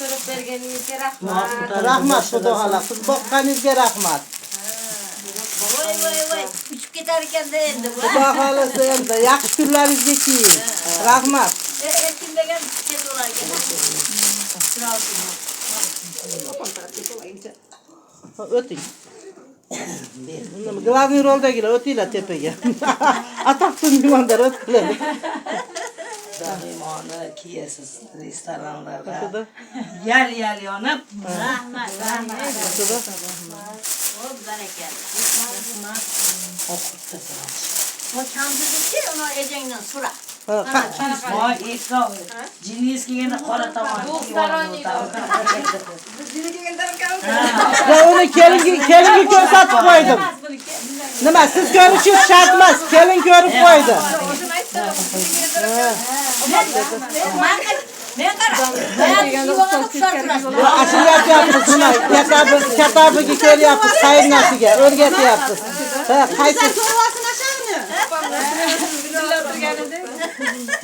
Turib berganingizga rahmat. Rahmat, xudo xohlasa. Siz boqqaningizga rahmat. Voy voy voy, uchib ketar ekanda endi bu. Xudo xohlasa endi yaxshi kunlaringizga kiyin. Rahmat. Erkin degan ketaverar ekan. O'ting. Главный roldagilar o'tinglar tepaga. Ataqli mehmonlar o'tinglar. Mehmonni kiyasiz restoranlarda. Xudo. Yal yal yonib, Rahmat, rahmat. Xudo. Xo'p, barakalla. o'qib tashlash. O kamzillikchi uni ejangdan so'ra. Ha, Voy, ekrov. Jiningiz kelganda qora tomon kiyib olib Ya uni kelinga ko'rsatib qo'ydim. Nima, siz ko'rishingiz shart emas, kelin ko'rib qo'ydi. Men qara. Yo, Ashulyapmiz, nima, katabiga ko'ryapmiz, qaynasiga, o'rgatyapmiz. Ha, qaysi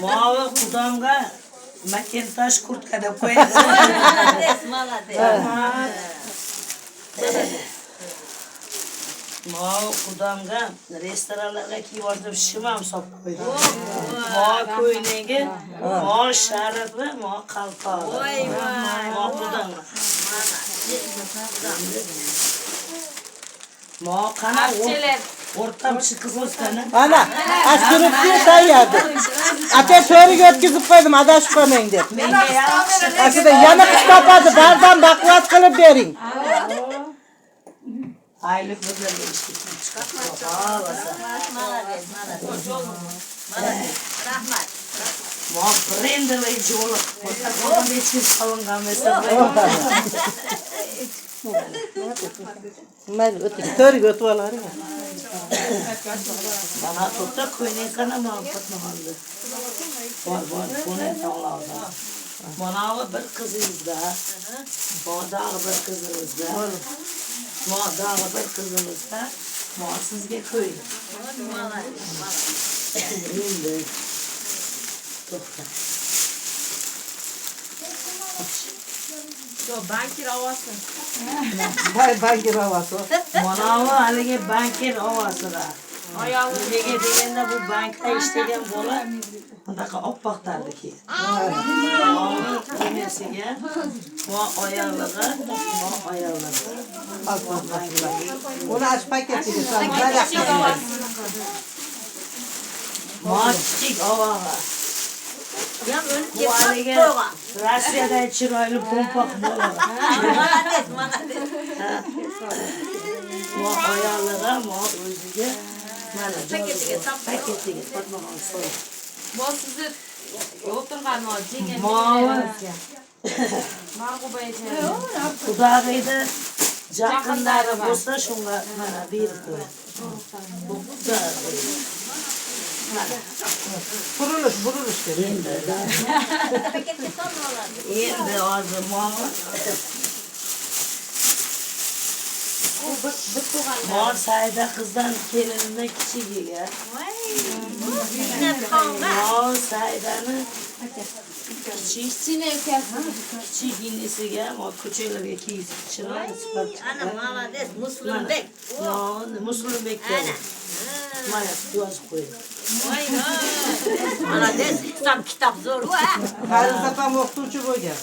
Movi qudamga Macintosh kurtka deb qo'yadi. Молодец, молодец. Movi qudamga restoranlarga kiyib olib shimam solib qo'ydi. Mo ko'ylagi, mo sharifi, mo qalpog'i. Voy voy. Mo qudamga. Mo qana Archilar. o'rtamchi qiz o'sgani. Ana, ashuribdi tayyordi. Aka to'riga o'tkazib qo'ydim, adashib qolmang deb. Menga yaxshi. Aslida yana qiz topadi, bardam baquvvat qilib bering. Aylik bizlarga ishga chiqadi. Xohlasa. Молодец, молодец. Молодец. Rahmat. Mo brendli jo'liq. O'rtada hech kim solingan emas. Mayli, o'ting, to'riga o'tib olaring. Mana to'xta ko'ylak qana Fatmaxonni. Bor, bor, buni tanladi. Mana bu bir qizingizda. Bodag'i bir qizimizda. Modag'i bir qizimizda. Mo sizga ko'ylak. Молодец, молодец. Endi to'xta. Yo, bankir ovozi. Bay bankir ovozi. Mana bu haligi bankir ovozida. Oyog'i Nega deganda bu bankda ishlagan bola bunaqa oppoq tardiki. Nimasiga? Mo oyog'lig'i, mo oyog'lig'i. Uni ash paketiga solib, kichik ovoz. Mo kichik ovog'i. Ham o'lib Bu ketsa haligi to'g'a. Rossiyada chiroyli pompoq bola. Молодец, молодец. Mo oyog'lig'i, mo o'ziga mana Paketiga solib. paketiga Fatmaxon solib. Mo sizni o'tirgan mo jenga. Movi. Marg'uba eja. Qudag'iydi yaqinlari bo'lsa shunga mana berib qo'yadi. Bu qudag'iy. Mana Burilish, burilish kerak. endi Paketga solib oladi. endi hozir movi U bir tug'anlar. Mo Saida qizdan kelinimdan kichigiga. Voy. Ziynatxonga. Mo Saidani kichik Kichkina ukasi. kichik inisiga mo ko'chalarga kiyib chiroyli sifat. Ana молодец, Muslimbek. Mo Muslimbekka. Ana. Mana yozib qo'ydi. Voy voy. Молодец, hisob kitob zo'r va. Qarisa opam o'qituvchi bo'lgan.